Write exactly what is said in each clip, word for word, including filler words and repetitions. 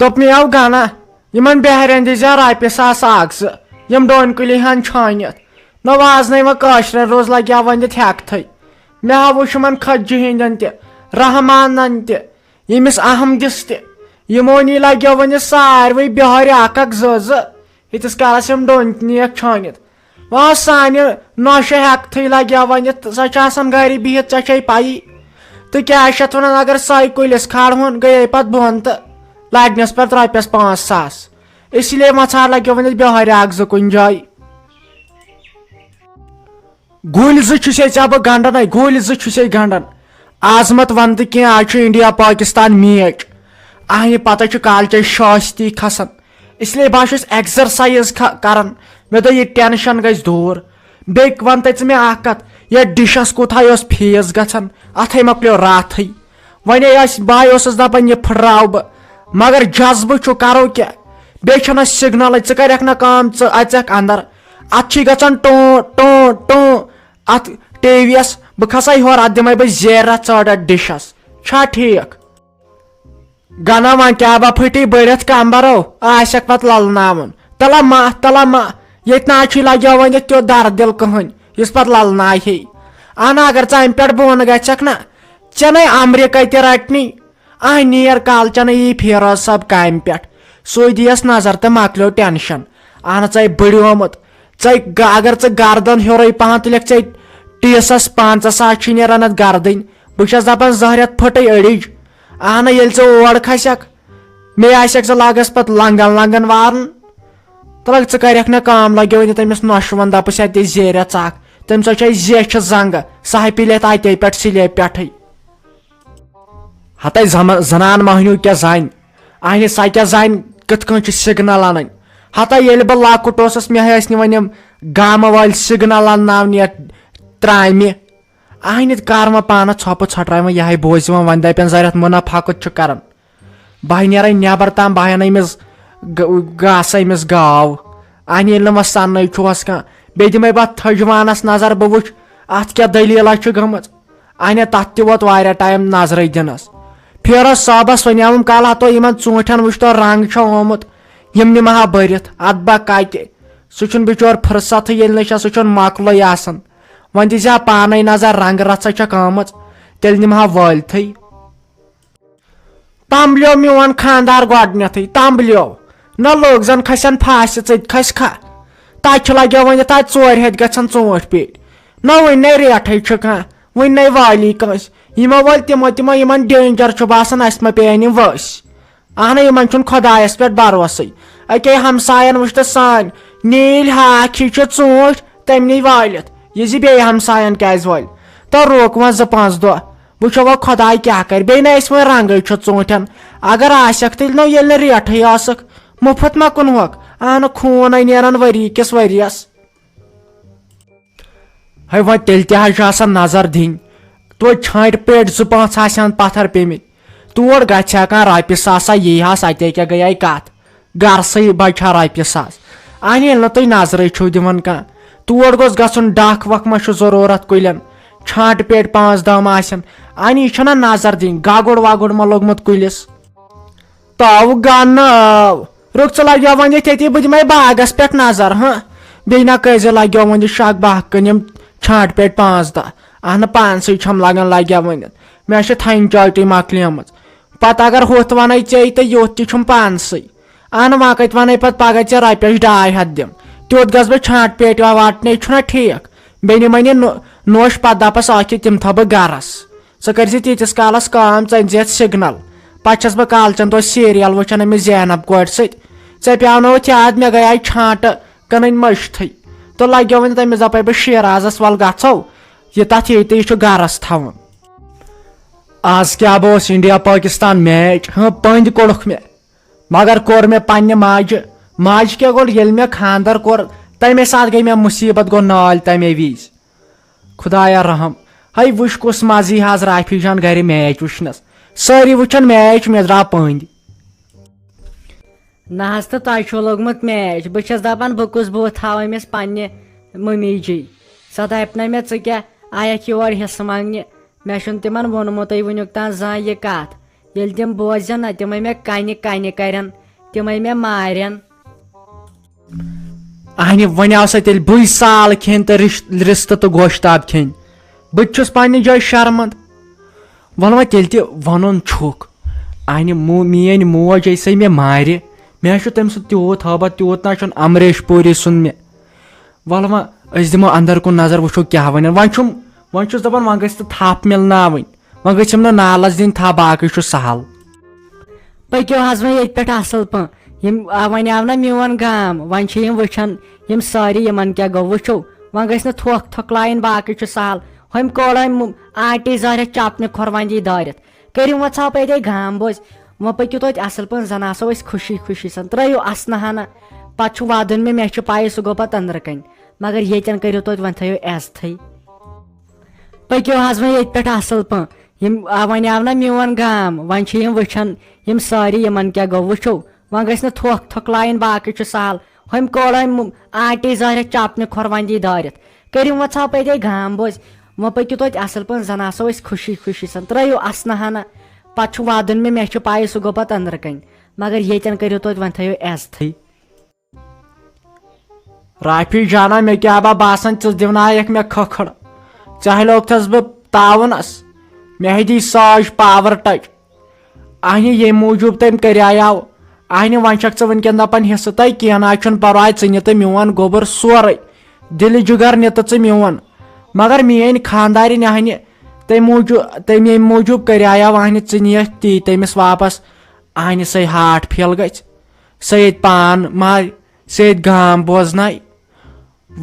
دوٚپ مےٚ، یو گنا، یِمن بہرٮ۪ن دِژ رۄپیہِ ساس اکھ زٕ، یِم ڈوٗنۍ کُلی ہن چھٲنِتھ۔ نہ وازنَے وۄنۍ کٲشرٮ۪ن روز لگیا ؤنِتھ ہٮ۪کتھٕے۔ مےٚ ہا وُچھ یِمن کھجہِ ہٕنٛدٮ۪ن تہِ، رحمانن تہِ، ییٚمِس احمدِس تہِ۔ یِمو نی لگیا ؤنِتھ ساروٕے بہارِ اکھ اکھ زٕ زٕ، ییٖتِس کالس یِم ڈوٗنۍ نیکھ چھٲنِتھ۔ وۄنۍ سانہِ نۄشہِ ہٮ۪کتھٕے لگیا ؤنِتھ، سۄ چھِ آسان گرِ بِہِتھ، ژےٚ چھے پَیی۔ تہٕ کیٛاہ چھِ اَتھ وَنان، اگر سۄے کُلِس کھالہون، گٔیے پَتہٕ بۄن تہٕ لَگنَس پَتہٕ رۄپیَس پانٛژھ ساس۔ اسی لیے مَژھار لگیو ؤنِتھ بہارِ اَکھ زٕ کُنہِ جایہِ۔ گُلۍ زٕ چھُسے ژےٚ بہٕ گنٛڈان، ہے، گُلۍ زٕ چھُسے گنٛڈان۔ آز مت وَن تہٕ کینٛہہ، آز چھُ انڈیا پاکستان میچ۔ اَہنہِ پَتہ چھُ کالچے شٲستی کھسان۔ اس لیے بہٕ ہا چھُس ایکزرسائز کھ-، کران۔ مےٚ دوٚپ، یہِ ٹینشن گژھِ دوٗر۔ بیٚیہِ وَن تہٕ ژٕ مےٚ اکھ کَتھ، یَتھ ڈِشَس کوٗتاہ اوس فیٖس گژھان؟ اَتھے مۄکلیو راتھٕے۔ وۄنۍ ٲسۍ، بہٕ اوسُس دَپان، یہِ پھٕٹراوٕ بہٕ، مگر جذبہٕ چھُ، کَرو کیٛاہ؟ بیٚیہِ چھَنہٕ سِگنَلٕے، ژٕ کَرٮ۪کھ نہ کٲم، ژٕ اَژٮ۪کھ اَندَر۔ اَتھ چھُے گژھان ٹوٗ، ٹوٗ، ٹوٗ۔ اَتھ ٹی وی یَس، بہٕ کھسَے ہورٕ، اَتھ دِمَے بہٕ زیرہ ژٔٹ اَتھ ڈِشَس۔ چھا ٹھیٖک؟ گنا وۄنۍ کیٛاہ با پھٕٹی بٔڑِتھ کمبرو، آسٮ۪کھ پتہٕ للناوُن۔ تلہ ما، تلہ ما، ییٚتہِ نہ چھُے لگیو وۄنۍ تیُتھ درد دل کٕہٕنۍ، یُس پتہٕ للناوِ ہے۔ اہن اگر ژٕ امہِ پٮ۪ٹھ بۄن گژھکھ نا، ژےٚ نے امریکہ تہِ رٹنی۔ آہ نیر کالچنہ یی فیروز صٲب کامہِ پٮ۪ٹھ، سُے دِیس نظر تہٕ مۄکلیو ٹینشن۔ اہن ژے بٔڑیومُت، ژے گ-، اگر ژٕ گردن ہیوٚرُے پہن تُلکھ، ژے ٹیٖسس پانٛژس ساس چھی نیران اتھ گردٕنۍ۔ بہٕ چھس دپان زہرٮ۪تھ پھٕٹٕے أڑِج۔ اہنہ، ییٚلہِ ژٕ اور کھسکھ، مےٚ آسکھ ژٕ لاگس پتہٕ لنگن لنگن وارُن۔ تہٕ لگ ژٕ کرکھ نہ کٲم، لگیو وۄنۍ تٔمِس نۄشہِ وَن دپس اتے زیرٮ۪تھ ژکھ۔ تٔمۍ سۄ چھے زیچھِ زنگہٕ، سۄ ہا پِلہِ اَتھ اتے پٮ۪ٹھ سِلیب پٮ۪ٹھٕے۔ ہتے زم-، زنان مہنیو کیٛاہ زانہِ؟ اہنہِ سۄ کیٛاہ زانہِ کِتھ کٔنۍ چھِ سِگنل اَنٕنۍ؟ ہتے ییٚلہِ بہٕ لۄکُٹ اوسُس، مےٚ ٲسۍ نِوان یِم گامہٕ وٲلۍ سِگنل اَنناونہِ یَتھ ترامہِ۔ اہنہِ کر وۄنۍ پانس ژھۄپہٕ ژھۄٹراوان، یہے بوزِ وۄنۍ، وۄنۍ دپن زرٮ۪تھ منافع کوٚت چھُ کران؟ بہٕ ہا نیرے نٮ۪بر تام، بہٕ ہا انہٕ أمِس گ-، گاسہٕ أمِس گاو۔ اہنہِ ییٚلہِ نہٕ وۄنۍ سننٕے چھُہس کانٛہہ، بیٚیہِ دِمے بہٕ اتھ تھٔج وانس نظر، بہٕ وٕچھ اتھ کیٛاہ دٔلیٖلہ چھِ گٔمٕژ۔ اہنہِ تتھ تہِ ووت واریاہ ٹایم نظرٕے دِنس۔ فیروز صٲبس ونیاوُم کالہٕ ہتو یِمن ژوٗنٛٹھٮ۪ن وٕچھتو رنگ چھا آمُت، یِم نِمہٕ ہا بٔرِتھ، اتھ با کتہِ۔ سُہ چھُنہٕ بِچور فرصتھٕے، ییٚلہِ نہٕ چھا، سُہ چھُنہٕ مۄکلٕے آسان۔ وۄنۍ دِژ ہا پانے نظر، رنگ رژھا چھکھ آمٕژ، تیٚلہِ نِمہٕ ہا وٲلتھٕے۔ تمبلیو میون خاندار گۄڈنیتھٕے، تمبلیو۔ نہ لوگ زن کھسن پھاسہِ، ژٕ تہِ کھسہِ کھا۔ تتہِ چھُ لگیو وۄنۍ تتہِ ژورِ ہتہِ گژھن ژوٗنٹھۍ پیٹہِ۔ نہ وُنہِ نے ریٹھٕے چھِ کانٛہہ، وُنہِ نے والی کٲنٛسہِ۔ یِمو وٲلۍ تِمو تِمو، یِمن ڈینجر چھُ باسان، اسہِ ما پیٚیہِ انہِ ؤسۍ۔ اہنہ، یِمن چھُنہٕ خۄدایس پٮ۪ٹھ بھروسٕے۔ اکے ہمساین وٕچھ تہٕ سٲنۍ نیٖلۍ ہاکھ ہی چھِ ژوٗنٹھۍ، تٔمۍ نی وٲلِتھ۔ یہِ زِ بیٚیہِ ہمساین کیٛازِ وٲلۍ؟ تہٕ روک وۄنۍ زٕ پانٛژھ دۄہ۔ وٕچھو وۄنۍ خۄداے کیٛاہ کرِ۔ بیٚیہِ نہ اَسہِ وۄنۍ رنٛگٕے چھُ ژوٗنٛٹھٮ۪ن۔ اگر آسٮ۪کھ تیٚلہِ نو، ییٚلہِ نہٕ ریٹھٕے ٲسٕکھ، مُفت ما کُنہوکھ؟ اہنہٕ، خوٗن ہے نیران ؤری کِس ؤریس۔ ہے وۄنۍ تیٚلہِ تہِ حظ چھُ آسان نظر دِنۍ۔ توتہِ چھانٹہِ پیٹہِ زٕ پانٛژھ آسہِ ہن پتھر پیٚمٕتۍ۔ تور گژھِ ہا کانٛہہ رۄپیہِ ساسا، یی ہس اتے کیٛاہ گٔیے کتھ۔ گرسٕے بچہِ ہا رۄپیہِ ساس۔ اہنہِ ییٚلہِ نہٕ تُہۍ نظرٕے چھِو دِوان کانٛہہ۔ تور گوٚژھ گژھُن، ڈکھ وکھ ما چھُ ضروٗرت کُلٮ۪ن؟ چھانٹہِ پیٹہِ پانٛژھ دہ ما آسن؟ اہنہِ یہِ چھنہ نظر دِنۍ، گگُر وگُر ما لوٚگمُت کُلِس؟ تاو گنہٕ آو۔ رُک ژٕ لگیو وۄنۍ ییٚتھی، بہٕ دِمے باغس پٮ۪ٹھ نظر، ہاں۔ بیٚیہِ نہ کٔرۍ زِ لگیو وۄنۍ یہِ شک بہٕ کٕنہٕ یِم چھانٹہِ پیٹہِ پانٛژھ دہ۔ اہنہٕ پانسٕے چھم لگان لگیا ؤنِتھ۔ مےٚ چھِ تھنہِ چاٹٕے مۄکلیمٕژ۔ پتہٕ اگر ہُتھ ونے ژے تہٕ یُتھ تہِ چھُم پانسٕے۔ اہنہٕ وۄنۍ کتہِ ونے پتہٕ پگاہ ژےٚ رۄپیس ڈاے ہتھ دِم۔ تیُتھ گژھٕ بہٕ چھانٹہِ پیٹہِ وٹنے، چھُنہ ٹھیٖک؟ بیٚیہِ نِمے نہٕ نو-، نوش پتہٕ دپس اکھ کہِ تِم تھاو بہٕ گرس۔ ژٕ کٔرۍ زِ تیٖتِس کالس کٲم، ژٕ أنۍ زِ یتھ سگنل۔ پتہٕ چھس بہٕ کالچن دۄہ سیریل وٕچھان أمِس زینب کورِ سۭتۍ۔ ژےٚ پیٛاونووُتھ یاد، مےٚ گٔیے چھانٹہٕ کٕنٕنۍ مٔشتھٕے۔ تہٕ لگیو وۄنۍ تٔمِس دپے بہٕ شیرازس، ول گژھو، یہِ تتھ ییٚتہِ، یہِ چھُ گرس تھاوُن۔ از کیٛاہ بہٕ اوس انڈیا پاکستان میچ، ہاں، پٔنٛدۍ کوٚڑُکھ مےٚ۔ مگر کوٚر مےٚ پننہِ ماجہِ، ماجہِ کیٛاہ گوٚو، ییٚلہِ مےٚ خانٛدر کوٚر، تمے ساتہٕ گٔے مےٚ مُصیبت، گوٚو نالۍ تمے وِزِ۔ خدایا رحم۔ ہے وٕچھ کُس مزٕ یی حظ رافی جان گرِ میچ وٕچھنس۔ سٲری وٕچھن میچ، مےٚ درٛاو پٔنٛدۍ۔ نہ حظ، تہٕ تۄہہِ چھُو لوٚگمُت میچ۔ بہٕ چھَس دَپان، بہٕ کُس بُتھ ہاوٕ أمِس پنٛنہِ مٔمی جی؟ سۄ دَپہِ نہ مےٚ، "ژٕ کیٛاہ آیَکھ یور حِصہٕ منٛگنہِ؟" مےٚ چھُنہٕ تِمَن ووٚنمُتٕے وٕنیُک تام زانٛہہ یہِ کَتھ۔ ییٚلہِ تِم بوزن نہ، تِمے مےٚ کنہِ کنہِ کرن، تِمے مےٚ مارن۔ اہنہِ، وۄنۍ آو سا تیٚلہِ بٕے سال کھیٚنۍ تہٕ رِش-، رِستہٕ تہٕ گوشتاب کھیٚنۍ۔ بہٕ تہِ چھُس پننہِ جایہِ شرمنٛد۔ وَلہٕ وۄنۍ تیٚلہِ تہِ وَنُن چھُکھ۔ اہنہِ، مو-، میٛٲنۍ موج ٲسے مےٚ مارِ۔ مےٚ حظ چھُ تٔمۍ سُنٛد تیوٗت ہٲبتھ، تیوٗت نہ چھُنہٕ امریش پوٗری سُنٛد مےٚ۔ وَلہٕ وۄنۍ أسۍ دِمو اندر کُن نظر، وٕچھو کیٛاہ وَنن۔ وۄنۍ چھُم، وۄنۍ چھُس دَپان وۄنۍ گٔژھ نہٕ تھپھ مِلناوٕنۍ، وۄنۍ گٔژھِم نہٕ نالَس دِنۍ تھپھ، باقٕے چھُ سہل۔ پٔکِو حظ وۄنۍ ییٚتہِ پٮ۪ٹھ اَصٕل پٲٹھۍ۔ یِم، آ، وۄنۍ آو نہ میون گام، وۄنۍ چھِ یِم وٕچھان، یِم سٲری، یِمَن کیٛاہ گوٚو۔ وٕچھِو، وۄنۍ گٔژھۍ نہٕ تھۄکھ تھۄکھ لایِنۍ، باقٕے چھُ سہل۔ ہُمۍ کوڑ أمۍ آٹی زارٮ۪تھ چپنہِ کھۄر وۄنۍ دی دٲرِتھ۔ کٔرِو وۄنۍ ژھاو پَتہٕ گام بوز۔ وۄنۍ پٔکِو توتہِ اَصٕل پٲٹھۍ، زَن آسو أسۍ خوشی خوشی سان۔ ترٛٲیِو اَسنہٕ ہنا، پَتہٕ چھُ وَدُن مےٚ، مےٚ چھِ پَیی سُہ گوٚو پَتہٕ أنٛدرٕ کَنۍ۔ مگر ییٚتٮ۪ن کٔرِو توتہِ وۄنۍ، تھٲیِو عزتھٕے۔ پٔکِو حظ وۄنۍ ییٚتہِ پٮ۪ٹھ اَصٕل پٲٹھۍ۔ یِم، آ، وۄنۍ آو نہ میون گام، وۄنۍ چھِ یِم وٕچھان، یِم سٲری، یِمَن کیٛاہ گوٚو۔ وٕچھِو، وۄنۍ گٔژھۍ نہٕ تھۄکھ تھۄکھ لایِنۍ، باقٕے چھُ سہل۔ ہُمۍ کوڑ أمۍ آٹی زارٮ۪تھ چپنہِ کھۄر وۄنۍ دی دٲرِتھ۔ کٔرِو وۄنۍ ژھاو پَتہٕ گام بوز۔ وۄنۍ پٔکِو توتہِ اَصٕل پٲٹھۍ، زَن آسو أسۍ خوشی خوشی سان۔ ترٛٲیِو اَسنہٕ ہنا، پَتہٕ چھُ وَدُن مےٚ، مےٚ چھِ پَیی سُہ گوٚو پَتہٕ أنٛدرٕ کَنۍ۔ مگر ییٚتٮ۪ن کٔرِو توتہِ وۄنۍ، تھٲیِو عزتھٕے۔ رافی جانا، مےٚ کیٛاہ با باسان، ژٕ دِونایَکھ مےٚ کھکھٕڑ۔ ژےٚ ہلوکتھس بہٕ تاوُنس، مےٚ ہے دی ساج پاور ٹچ۔ اہنہِ، ییٚمہِ موٗجوٗب تٔمۍ کریایاو۔ اہنہِ، وۄنۍ چھکھ ژٕ وٕنکیٚن دپان حصہٕ تۄہہِ، کینٛہہ نہ حظ چھُنہٕ پرواے، ژٕ نہِ تہٕ میون گوٚبُر سورُے۔ دِلہِ جُگر نہِ تہٕ ژٕ میون۔ مگر میٲنۍ خاندارِنۍ اہنہِ، تٔمۍ موٗجوٗب، تٔمۍ ییٚمہِ موٗجوٗب کریایاو اہنہِ، ژٕ نِیَکھ تی تٔمِس واپس۔ اہنہِ سۄے ہارٹ فیل گژھِ، سۄ ییٚتہِ پان مارِ، سۄ ییٚتہِ گام بوزنایہِ۔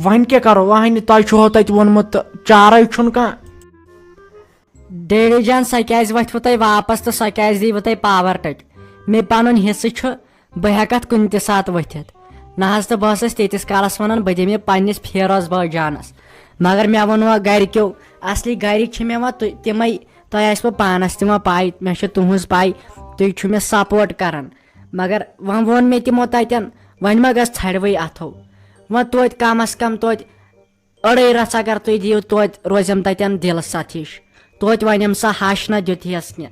وۄنۍ کیٛاہ کرو؟ وۄنۍ تۄہہِ چھُو تتہِ ووٚنمُت تہٕ چارے چھُنہٕ کانٛہہ۔ ڈیڈی جان، سۄ کیٛازِ وۄتھوٕ تۄہہِ واپس تہٕ سۄ کیٛازِ دیٖوٕ تۄہہِ پاور ٹچ؟ مےٚ پنُن حصہٕ چھُ، بہٕ ہٮ۪کہٕ اتھ کُنہِ تہِ ساتہٕ ؤتھِتھ۔ نہ حظ، تہٕ بہٕ ٲسٕس تیٖتِس کالس ونان، بہٕ دِمہٕ یہِ پننِس فیروز بٲے جانس، مگر مےٚ ووٚنوٕ گرِکیو، اصلی گرِکۍ چھِ مےٚ وۄنۍ تُہۍ، تِمے، تۄہہِ آسِوٕ پانس تہِ وۄنۍ پاے، مےٚ چھِ تُہنٛز پاے، تُہۍ چھِو مےٚ سپورٹ کران۔ مگر وۄنۍ ووٚن مےٚ تِمو تتٮ۪ن، وۄنۍ ما گژھِ ژھرِوٕے اتھو۔ وۄنۍ توتہِ کم از کم توتہِ أڑٕے رژھ اگر تُہۍ دِیِو، توتہِ روزٮ۪م تتٮ۪ن دِلس اتھ ہِش۔ توتہِ ونٮ۪م سۄ ہش نہ دیُت ہٮ۪س نہِ۔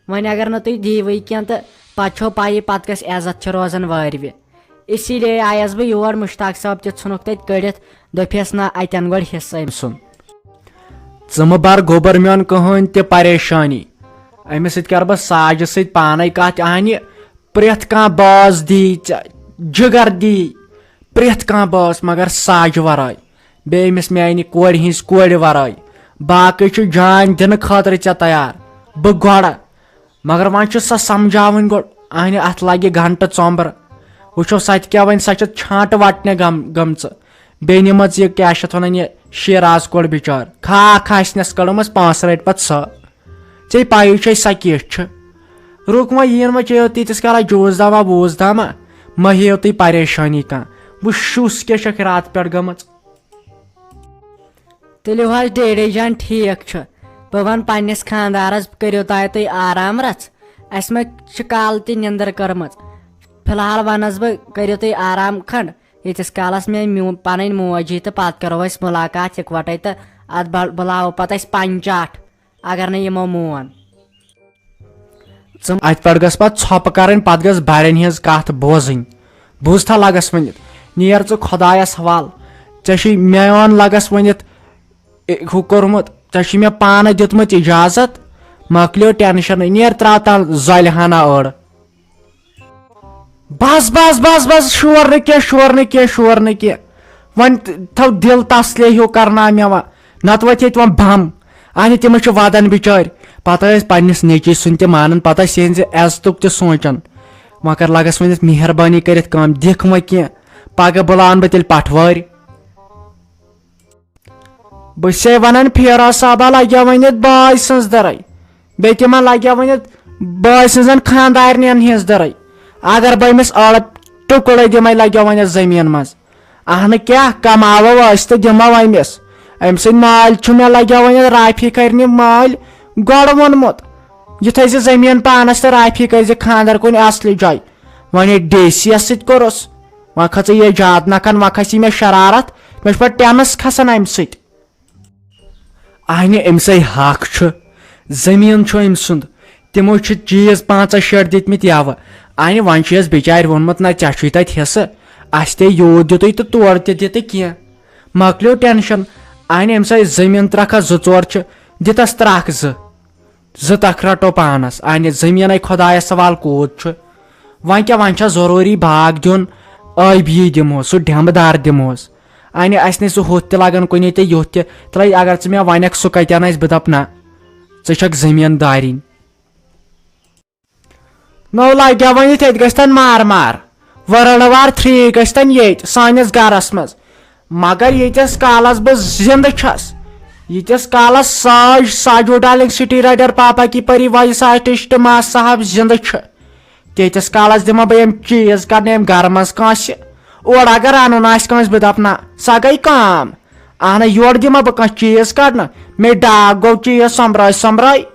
وۄنۍ اگر نہٕ تُہۍ دیٖوٕے کینٛہہ تہٕ پتہٕ چھو پایی، پتہٕ کس عزت چھِ روزان وٲروِ۔ اسی لیے آیس بہٕ یور، مشتاق صٲب تہِ ژھُنُکھ تتہِ کٔڑِتھ، دوٚپہس نہ، اتٮ۪ن گۄڈٕ حصہٕ أمۍ سُنٛد۔ ژٕ مہٕ بر گوٚبر میون کٕہٕنۍ تہِ پریشٲنی۔ أمِس سۭتۍ کرٕ بہٕ ساجہِ سۭتۍ پانے کتھ، اہنہِ پرٛٮ۪تھ کانٛہہ باس دی ژےٚ، جگر دی، پرٛٮ۪تھ کانٛہہ باس، مگر ساجہِ ورٲے۔ بیٚیہِ أمِس میانہِ کورِ ہٕنٛز کورِ ورٲے۔ باقٕے چھُ جان دِنہٕ خٲطرٕ ژےٚ تیار۔ بہٕ گۄڈٕ۔ مگر وۄنۍ چھُ سۄ سمجھاوٕنۍ گۄڈٕ۔ اہنہِ، اتھ لگہِ گھنٹہٕ ژۄمبر۔ وٕچھو سۄ تہِ کیٛاہ وَنہِ، سۄ چھِ چھانٹہٕ وٹنہِ گم-، گٔمژٕ۔ بیٚیہِ نِمٕژ یہِ کیٛاہ چھِ اتھ ونان، یہِ شیراز کورِ بِچٲر۔ خاکھ آسنس کٔڑمٕژ، پانٛژھ رٔٹۍ پتہٕ سۄ۔ ژےٚ پَیی چھے سۄ کِژھ چھِ۔ رُک وۄنۍ، یِیِن وۄنۍ، چیٚیِو تیٖتِس کالس جوٗس دما ووٗس دما، مہ ہیٚیِو تُہۍ پریشٲنی کانٛہہ۔ وۄنۍ شُس کیٛاہ چھکھ راتہٕ پٮ۪ٹھ گٔمٕژ؟ تُلِو حظ ڈیڈی جان، ٹھیٖک چھُ۔ بہٕ وَنہٕ پننِس خانٛدارس، کٔرِو تۄہہِ تُہۍ آرام رژھ، اَسہِ ما چھِ کالہٕ تہِ نِندٕر کٔرمٕژ۔ فی الحال وَنس بہٕ، کٔرِو تُہۍ آرام کھنٛڈ، ییٖتِس کالس مےٚ میون، پنٕنۍ موج یی تہٕ پتہٕ کرو أسۍ مُلاقات یِکوَٹے تہٕ اتھ بل-، بُلاوو پتہٕ أسۍ پنچاٹھ۔ اگر نہٕ یِمو مون۔ ژٕ اتہِ پٮ۪ٹھ گٔژھ پتہٕ ژھۄپہٕ کرٕنۍ، پتہٕ گٔژھ بڑٮ۪ن ہٕنٛز کتھ بوزٕنۍ۔ بوٗزتھا لگس ؤنِتھ؟ نیر ژٕ خۄدایس حوالہٕ۔ ژےٚ چھُے میون لگس ؤنِتھ، اے، ہُہ کوٚرمُت، ژےٚ چھُے مےٚ پانہٕ دیُتمُت اجازت۔ مۄکلیو ٹینشن، نیر تراو تن زۄلہِ ہنا أڑ۔ بس، بس، بس، بس، شور نہٕ کینٛہہ، شور نہٕ کینٛہہ، شور نہٕ کینٛہہ۔ وۄنۍ تھاو دِل تسلے ہیوٗ کرناو مےٚ وۄنۍ۔ نتہٕ وۄتھِ ییٚتہِ وۄنۍ بم۔ اہنہِ، تِم چھِ ودان بچٲرۍ۔ پتہٕ ٲسۍ پننِس نیٚچی سُنٛد تہِ مانان، پتہٕ ٲسۍ یِہنٛزِ عزتُک تہِ سونٛچان۔ وۄنۍ کر لگس وۄنۍ یتھ مہربٲنی کٔرِتھ کٲم، دِکھ وۄنۍ کینٛہہ۔ پگاہ بُلاون بہٕ تیٚلہِ پٹھوٲرۍ۔ بہٕ چھسے ونان، فیروز صٲبا لگیو ؤنِتھ بٲے سٕنٛز دٕرے، بیٚیہِ تہِ ما لگیو ؤنِتھ بٲے سٕنٛزن خانٛدارنٮ۪ن ہٕنٛز دٕرے۔ اگر بہٕ أمِس أڑ ٹُکڑٕ دِمے، لگیو ؤنِتھ زٔمیٖن منٛز۔ اہنہٕ کیٛاہ، کماوو أسۍ تہٕ دِمو أمِس۔ أمۍ سٕنٛدۍ مٲلۍ چھُ مےٚ، لگیو ؤنِتھ رافی کرنہِ مٲلۍ گۄڈٕ ووٚنمُت، یہِ تھٲیزِ زٔمیٖن پانس تہٕ رافی کٔرزِ خانٛدر کُنہِ اصلہِ جایہِ۔ وۄنۍ ییٚلہِ ڈی سی یس سۭتۍ کوٚرُس، وۄنۍ کھٔژٕے یہِ زیادٕ نکھن، وۄنۍ کھسی مےٚ شرارت، مےٚ چھُ پتہٕ ٹینس کھسان امہِ سۭتۍ۔ اہنہِ، أمۍ سٕے حق چھُ، زٔمیٖن چھُ أمۍ سُنٛد، تِمو چھِ چیٖز پانٛژاہ شیٹھ دِتمٕتۍ یَوٕ۔ اَنہِ وۄنۍ چھُ یَس بِچارِ ووٚنمُت، نہ، ژےٚ چھُے تَتہِ حِصہٕ، اَسہِ تہِ یوٗت دیُتُے تہٕ تورٕ تہِ دِ تہٕ کینٛہہ۔ مۄکلیو ٹٮ۪نشَن۔ اَنہِ أمِس ٲسۍ زٔمیٖن ترٛکھا زٕ ژور چھِ، دِتَس ترٛکھ زٕ، زٕ تَکھ رَٹو پانَس۔ اَنہِ زٔمیٖنَے خۄدایَس سوال کوٗت چھُ۔ وۄنۍ کیٛاہ، وۄنۍ چھا ضروٗری باغ دیُن؟ ٲبی دِمہوس، سُہ ڈٮ۪مبہٕ دار دِمہوس۔ اَنہِ اَسہِ نَے سُہ ہُتھ تہِ لَگان کُنے تہٕ یُتھ تہِ۔ تہٕ لَگہِ اگر ژٕ مےٚ وَنَکھ سُہ کَتٮ۪ن آسہِ، بہٕ دَپہٕ نہ، ژٕ چھَکھ زٔمیٖندارِنۍ۔ نو لگیا وۄنۍ ییٚتہِ، ییٚتہِ گژھِ تن مار مار۔ ورلڈ وار تھری گژھِ تن ییٚتہِ سٲنِس گرس منٛز۔ مگر ییٖتِس کالس بہٕ زندٕ چھس، ییٖتِس کالس ساج ساجو ڈارلنگ سٹی رائڈر پاپا کی پری وایس آرٹسٹ ما صاحب زندٕ چھُ، تیٖتِس کالس دِمہٕ بہٕ یِم چیٖز کرنہٕ یِم گرٕ منٛز کٲنٛسہِ۔ اورٕ اگر انُن آسہِ کٲنٛسہِ، بہٕ دپہٕ نہ، سۄ گٔے کٲم۔ اہنہ، یورٕ دِمہٕ بہٕ کانٛہہ چیٖز کرنہٕ، مےٚ ڈاکھ گوٚو چیٖز سۄمبراے سۄمبراے۔